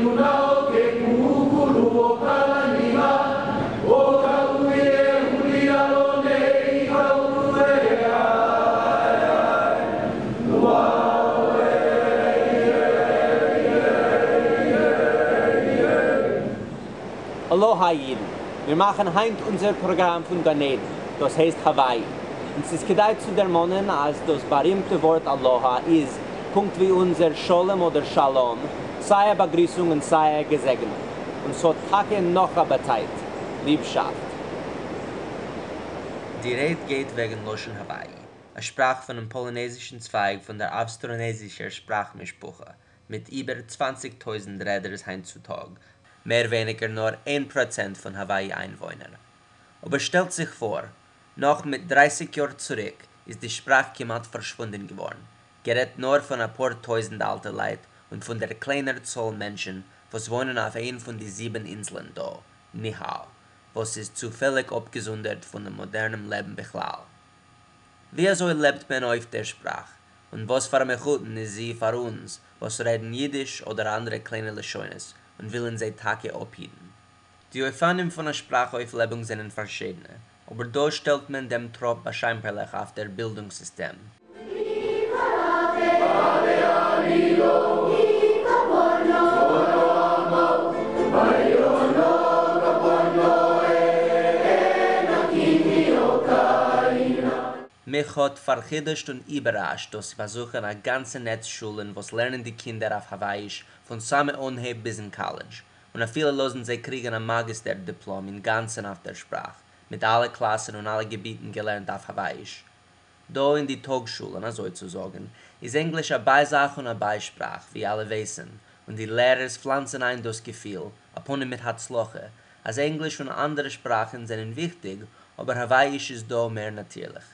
luna o ke kūkulu o ka lani mā. ʻO ka ui e huli alo nei i ka ulu e ai ai. Ua oe Aloha אידן! מיר מאכן היינט אונזער פראגראם פון גן עדן, דאס הייסט האוואי. און ס'איז כדאי צו דערמאנען אז דאס בארימטע ווארט אלאהא איז, פונקט ווי אונזער שלום אדער שאלאם, סיי א באגריסונג און סיי א געזעגענונג. און ס'האט טאקע נאך א באטייט, ליבשאפט. די רייד גייט וועגן לשון האוואי, א שפראך פונעם פאלינעזישן צווייג פון דער אווסטראנעזישער שפראך-משפחה, מיט איבער 20,000 רעדערס היינט צו טאג, מער ווייניגער נאר 1% פון האוואי איינוואוינער. אבער שטעלט זיך פאר, נאך מיט 30 יאר צוריק איז די שפראך כמעט פארשוואונדען געווארן, גערעדט נאר פון אפאר טויזנט אלטע לייט און פון דער קליינער צאל מענטשן וואס וואוינען אויף איין פון די זיבן אינזלען דא, ניהאו, וואס איז צופעליג אפגעזונדערט פונעם מאדערנעם לעבן בכלל. ווי אזוי לעבט מען אויף דער שפראך, און וואס פאר א מחותן איז זי פאר אונז וואס רעדן אידיש אדער אנדערע קליינע לשונות און ווילן זיי טאקע אפהיטן? די אופנים פון א שפראך-אויפלעבונג זענען פארשידענע, אבער דא שטעלט מען דעם טראפ באשיימפערליך אויף דער בילדונג-סיסטעם. מיך האט פאר'חידוש'ט און איבערראשט דאס באזוכן א גאנצע נעץ שולן וואס לערנען די קינדער אויף האוואיש פון סאמע אנהייב ביזן קאלעדזש, און אפילו לאזן זיי קריגן א מאגיסטער דיפלאם אינגאנצן אויף דער שפראך, מיט אלע קלאסן און אלע געביטן געלערנט אויף האוואיש. דא אין די טאג-שולן, אזוי צו זאגן, איז ענגליש א בייזאך און א ביישפראך, ווי אלע ווייסן, און די לערערס פלאנצן איין דאס געפיל, אפנים מיט הצלחה, אז ענגליש און אנדערע שפראכן זענען וויכטיג, אבער האוואיש איז דא מער נאטירליך.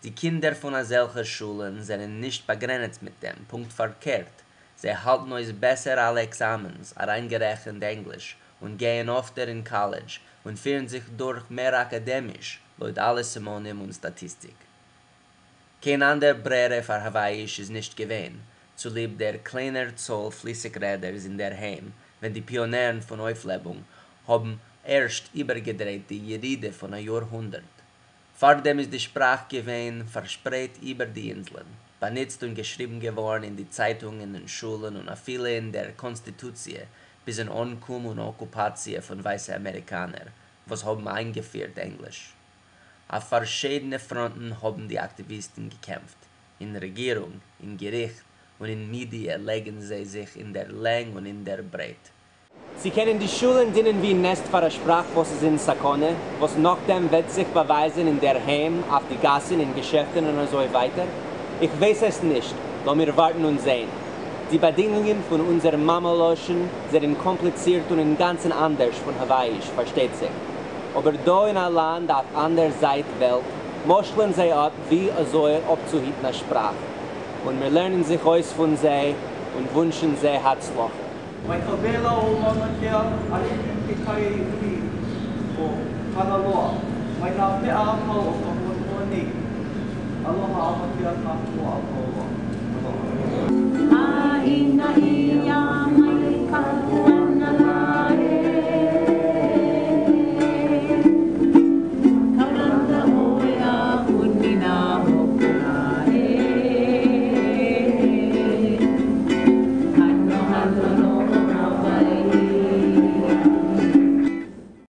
די קינדער פון אזעלכע שולן זענען נישט באגרעניצט מיט דעם, פונקט פארקערט, זיי האלטן אויס בעסער אלע עקזאמענס, אריינגערעכנט ענגליש, און גייען אפטער אין קאלעדזש, און פירן זיך דורך מער אקאדעמיש, לויט אלע סימנים און סטאטיסטיק. קיין אנדער ברירה פאר האוואיש איז נישט געווען, צוליב דער קליינער צאל פליסיג רעדערס אין דער היים, ווען די פיאנערן פון אויפלעבונג האבן ערשט איבערגעדרייט די ירידה פון א יאר-הונדערט. פארדעם איז די שפראך געווען פארשפרייט איבער די אינזלען, באנוצט און געשריבן געווארן אין די צייטונגען און שולן און אפילו אין דער קאנסטיטוציע, ביזן אנקום און אקופאציע פון ווייסע אמעריקאנער, וואס האבן איינגעפירט ענגליש. אויף פארשידענע פראנטן האבן די אקטיוויסטן געקעמפט. אין רעגירונג, אין געריכט און אין מידיע לייגן זיי זיך אין דער לענג און אין דער ברייט. צי קענען די שולן דינען ווי נעסט פאר א שפראך וואס איז אין סכנה, וואס נאכדעם וועט זיך באווייזן אין דער היים, אויף די גאסן, אין געשעפטן און אזוי ווייטער? איך ווייס עס נישט, לאמיר ווארטן און זען. די באדינגונגען פון אונזער מאמע-לשון זענען קאמפליצירט און אינגאנצן אנדערש פון האוואיש, פארשטייט זיך. אבער דא אין א לאנד אויף אנדער זייט וועלט, משל'ן זיי אפ ווי אזוי אפצוהיטן א שפראך. און מיר לערנען זיך אויס פון זיי און וואונטשן זיי הצלחה. Mai ka wela o Mauna Kea a hiki i ke kai nui o Kanaloa, mai nā peʻa a pau o ka honua nei. Aloha awakea kākou a pau loa. Aloha. ʻĀina.